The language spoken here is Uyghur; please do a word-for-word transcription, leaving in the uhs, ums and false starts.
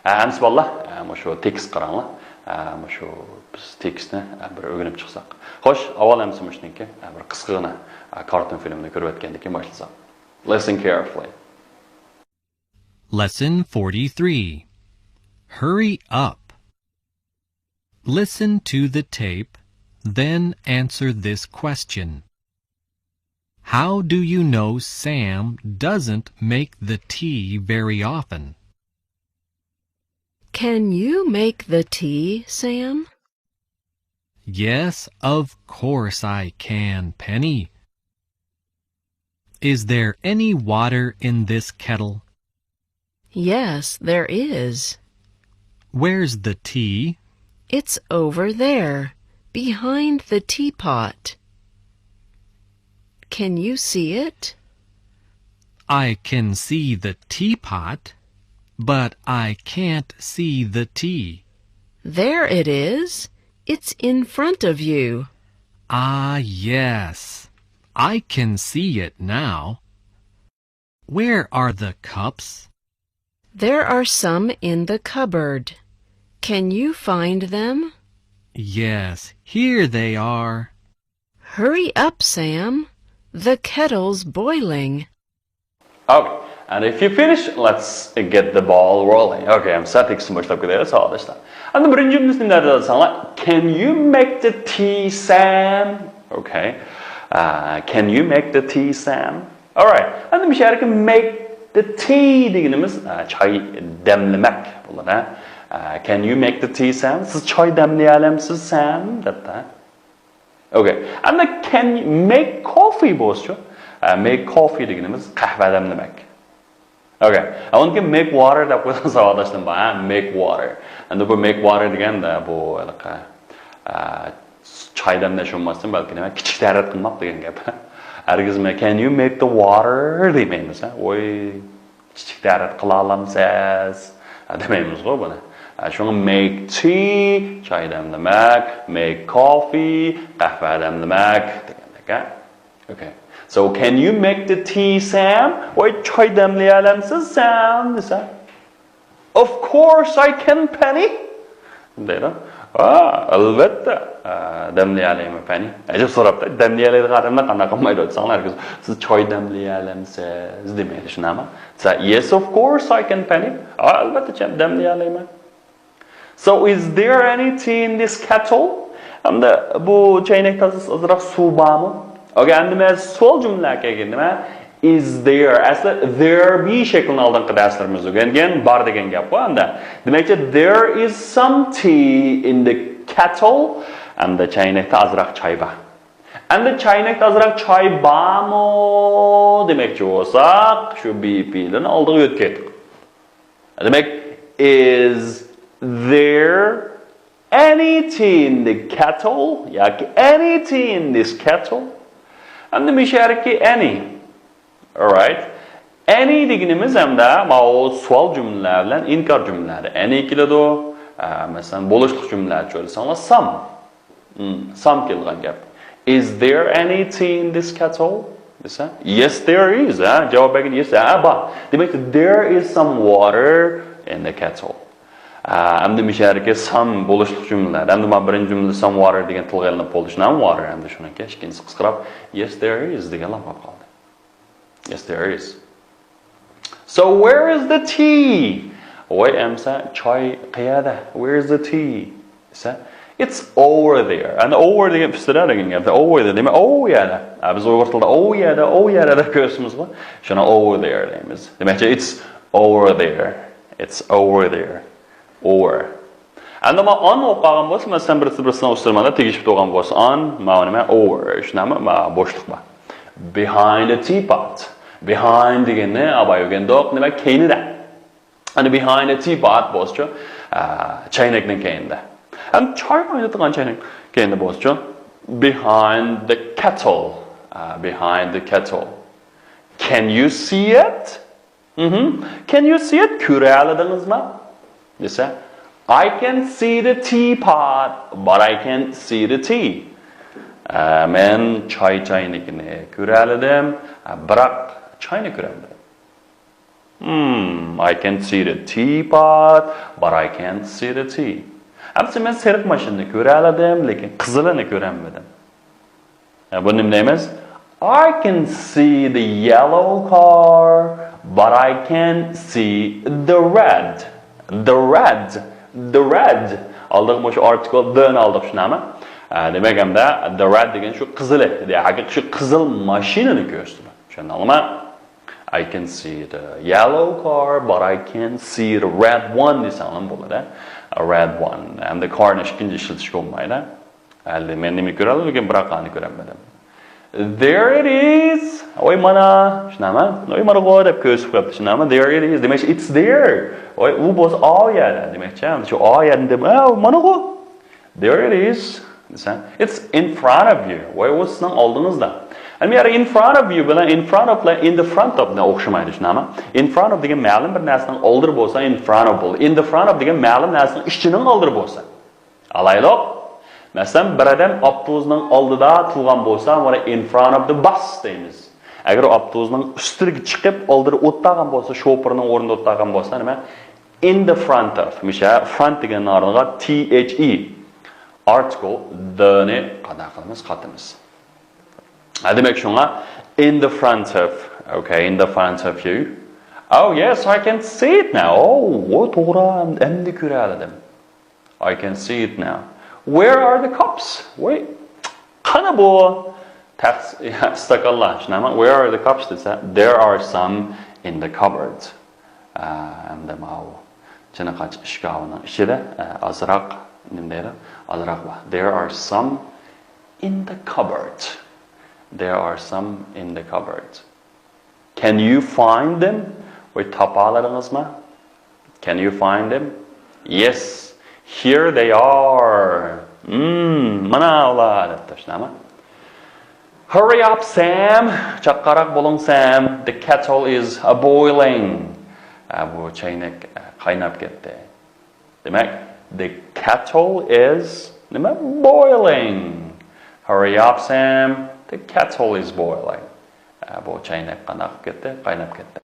ھە، ئەمىسە بالىلار، ھە، مۇشۇ تېكىست قاراڭلار. ھە، مۇشۇ بىز تېكىستنى، ھە، بىر ئۆگىنىپ چىقساق. خوش، ئاۋۋال ئەمىسە مۇشۇنىڭكى، ھە، بىر قىسقىغىنە، ھە، كارتون فىلىمىنى كۆرۈۋەتكەندىن كېيىن باشلىساق. Listen carefully. Lesson forty-three. Hurry up. Listen to the tape, then answer this question. How do you know Sam doesn't make the tea very often? Can you make the tea, Sam? Yes, of course I can, Penny. Is there any water in this kettle? Yes, there is. Where's the tea? It's over there, behind the teapot. Can you see it? I can see the teapot, but I can't see the tea. There it is. It's in front of you. Ah, yes. I can see it now. Where are the cups? There are some in the cupboard. Can you find them? Yes, here they are. Hurry up, Sam. The kettle's boiling. Okay, and if you finish, let's get the ball rolling. Okay, ئەمىسە تېكىستنى باشلاپ كېتەيلى، ساۋاقداشلار. ئەمدى بىرىنچى جۈملىسىنى نەدە دېسەڭلار، Can you make the tea, Sam? Okay. Uh, can you make the tea, Sam? Alright. ئەمدى مۇشۇ يەردىكى make the tea دېگىنىمىز، ئە، چاي دەملىمەك بولىدۇ، ھە. ئە، Can you make the tea, Sam? سىز چاي دەملىيەلەمسىز، سەم؟ دەپتۇ، ھە. Okay. ئەمدى can you make coffee بولسىچۇ؟ ئە، make coffee دېگىنىمىز قەھۋە دەملىمەك. Okay. ئە، ئۇنىڭكى make water دەپ قويساڭ ساۋاقداشلىرىم بار، ھە؟ Make water. ئەمدى بۇ make water دېگەندە بۇ ھېلىقى، ئە، چاي دەملەش بولماستىن، بەلكى نېمە، كىچىك تەرەت قىلماق دېگەن گەپ. ھەرگىز مەن، Can you make the water دېمەيمىز، ھە؟ ۋوي، كىچىك تەرەت قىلالامسىز؟ ھە، دېمەيمىزغۇ بۇنى. ھە، شۇڭا make tea، چاي دەملىمەك، make coffee، قەھۋە دەملىمەك دېگەندەك، ھە؟ Okay. So, can you make the tea, Sam? ۋوي، چاي دەملىيەلەمسىز، سەم؟ دېسە. Of course I can, Penny. دەيدۇ. ھا، ئەلۋەتتە، ئە، دەملىيەلەيمەن، پەنى. ئەجەب سوراپتۇ. دەملىيەلەيدىغان ئادەملەر قانداق قىلمايدۇ دېسەڭلار، ھەرگىز سىز چاي دەملىيەلەمسىز دېمەيدۇ، شۇنداقمۇ؟ دېسە، Yes, of course I can, Penny. ھا، ئەلۋەتتە، چاي دەملىيەلەيمەن. So, is there any tea in this kettle? ئەمدى بۇ چەينەكتە ئازراق سۇ بارمۇ؟ Okay، ئەمدى مەن سوئال جۈملىلەرگە كەلگەندە، Is there؟ ئەسلى there be شەكلىنى ئالدىنقى دەرسلىرىمىزدە ئۆگەنگەن، بار دېگەن گەپ بۇ ئەمدى. دېمەكچى، there is some tea in the kettle. ئەمدى چەينەكتە ئازراق چاي بار. ئەمدى چەينەكتە ئازراق چاي بارمۇ دېمەكچى بولساق، شۇ be لىرىنى ئالدىغا يۆتكەيتتۇق. دېمەك، is there any tea in the kettle؟ ياكى any tea in this kettle؟ ئەمدى مۇشۇ يەردىكى any. Alright. Any دېگىنىمىز ھەمدە ماۋۇ سوئال جۈملىلەر بىلەن ئىنكار جۈملىلەردە any كېلىدۇ. ئە، مەسىلەن، بولۇشلۇق جۈملىلەرچە ئويلىساڭلار، some. Hmm، some كېلىدىغان گەپ. Is there any tea in this kettle؟ دېسە، Yes, there is. ھە، جاۋاب بەرگىلى yes، ھە، بار. دېمەك، there is some water in the kettle. ئە، ئەمدى مۇشۇ يەردىكى some بولۇشلۇق جۈملىلەر. ئەمدى مانا بىرىنچى جۈملىدە some water دېگەن تىلغا ئېلىنىپ بولدى. شۇنداقمۇ، water ئەمدى شۇنىڭكى ئىككىنچىسى قىسقىراپ yes, there is دېگەنلا بولۇپ قالدى. Yes, there is. So where is the tea? ۋاي ئەمسە چاي قەيەردە؟ Where is the tea? دېسە، It's over there. ئەمدى over دېگەن ئۈستىدە دېگەن گەپ. Over there دېمەك، ئۇ يەردە. ھە، بىز ئۇيغۇر تىلىدا ئۇ يەردە، ئۇ يەردە دەپ كۆرسىمىزغۇ. شۇنى over there دەيمىز. دېمەكچى، it's over there. It's over there. Over. ئەمدى مانا on بولۇپ قالغان بولسا، مەسىلەن، بىرسى بىرسىنىڭ ئۈستىدە مانا تېگىشىپ تۇرغان بولسا on، مانا نېمە؟ Over. شۇنداقمۇ؟ مانا بوشلۇق بار. Behind the teapot. Behind دېگەننى ئاباي ئۆگەندۇق. نېمە؟ كەينىدە. ئەنە behind the teapot بولسىچۇ، ئە، چەينەكنىڭ كەينىدە. ھەم چاي قاينىتىدىغان چەينەك كەينىدە بولسىچۇ، behind the kettle. ئە، behind the kettle. Can you see it? مهم. Can you see it? كۆرەلىدىڭىزما؟ دېسە، I can see the teapot, but I can't see the tea. ئە، مەن چاي چاينىكىنى كۆرەلىدىم، ئە، بىراق چاينى كۆرەلمىدىم. Hmm, I can see the teapot, but I can't see the tea. ئەمسە مەن سېرىق ماشىنىنى كۆرەلىدىم، لېكىن قىزىلىنى كۆرەلمىدىم. يا، بۇنى نېمە دەيمىز؟ I can see the yellow car, but I can't see the red. The red. The red. ئالدىغا مۇشۇ ئارتىكل the نى ئالدۇق، شۇنداقمۇ؟ ئە، دېمەك، ئەمدى the red دېگەن شۇ قىزىلى. ھەقىقىي شۇ قىزىل ماشىنىنى كۆرسىتىدۇ. چۈشەندىڭلارمۇ؟ I can see the yellow car, but I can't see the red one دېسەڭلار بولىدۇ. A red one. ئەمدى car نى ئىككىنچى ئىشلىتىشكە بولمايدۇ. ئەمدى مەن نېمە كۆرەلمىدىم؟ بىراق ئانى كۆرەلمىدىم. There it is. ۋاي مانا، شۇنداقمۇ؟ ۋاي مانىغۇ دەپ كۆرسىتىپ قويۇپتۇ، شۇنداقمۇ؟ There it is. دېمەكچى، it's there. ۋاي ئۇ بولسا ئا يەردە. دېمەكچى، شۇ ئا يەردە دەپ، ئا، مانىغۇ. There it is. دېسەڭ، it's in front of you. ۋاي ئۇ سىزنىڭ ئالدىڭىزدا. ئەمدى يەنە in front of you بىلەن in front of بىلەن in the front of بىلەن ئوخشىمايدۇ، شۇنداقمۇ؟ In front of دېگەن مەلۇم بىر نەرسىنىڭ ئالدىرى بولسا in front of بولىدۇ. In the front of دېگەن مەلۇم نەرسىنىڭ ئىچىنىڭ ئالدىرى بولسا. ئالايلۇق، مەسىلەن، بىر ئادەم ئاپتوبۇسنىڭ ئالدىدا تۇرغان بولسا، مانا in front of the bus دەيمىز. ئەگەر ئاپتوبۇسنىڭ ئۈستىگە چىقىپ، ئالدىدا ئولتۇرغان بولسا، شوپۇرنىڭ ئورنىدا ئولتۇرغان بولسا، نېمە؟ In the front of. مىشە، front دېگەننىڭ ئارىغا T H E. Article the نى قانداق قىلىمىز؟ قاتىمىز. ھە، دېمەك، شۇڭا in the front of. Okay, in the front of you. Oh, yes, I can see it now. Oh، توغرا، ئەمدى كۆرەلىدىم. I can see it now. Where are the cups? ۋاي، قانا بۇ تەخس-، ئىستاكانلار؟ شۇنداقمۇ؟ Where are the cups دېسە، there are some in the cupboard. ئە، ئەمدى ماۋۇ چىنىقاچ ئىشكاپىنىڭ ئىچىدە، ئە، ئازراق، نېمە دەيدۇ؟ ئازراق بار. There are some in the cupboard. There are some in the cupboard. Can you find them? ۋاي، تاپالىدىڭىزمۇ؟ Can you find them? Yes, here they are. Hmm، مانا ئۇلار، دەپتۇ، شۇنداقمۇ؟ Hurry up, Sam. چاققانراق بولۇڭ، سەم. The kettle is a boiling. ئە، بۇ چەينەك، ئە، قايناپ كەتتى. دېمەك، the kettle is نېمە؟ Boiling. Hurry up, Sam. The kettle is boiling. ئە، بۇ چەينەك قانداق قىلىپ كەتتى؟ قايناپ كەتتى.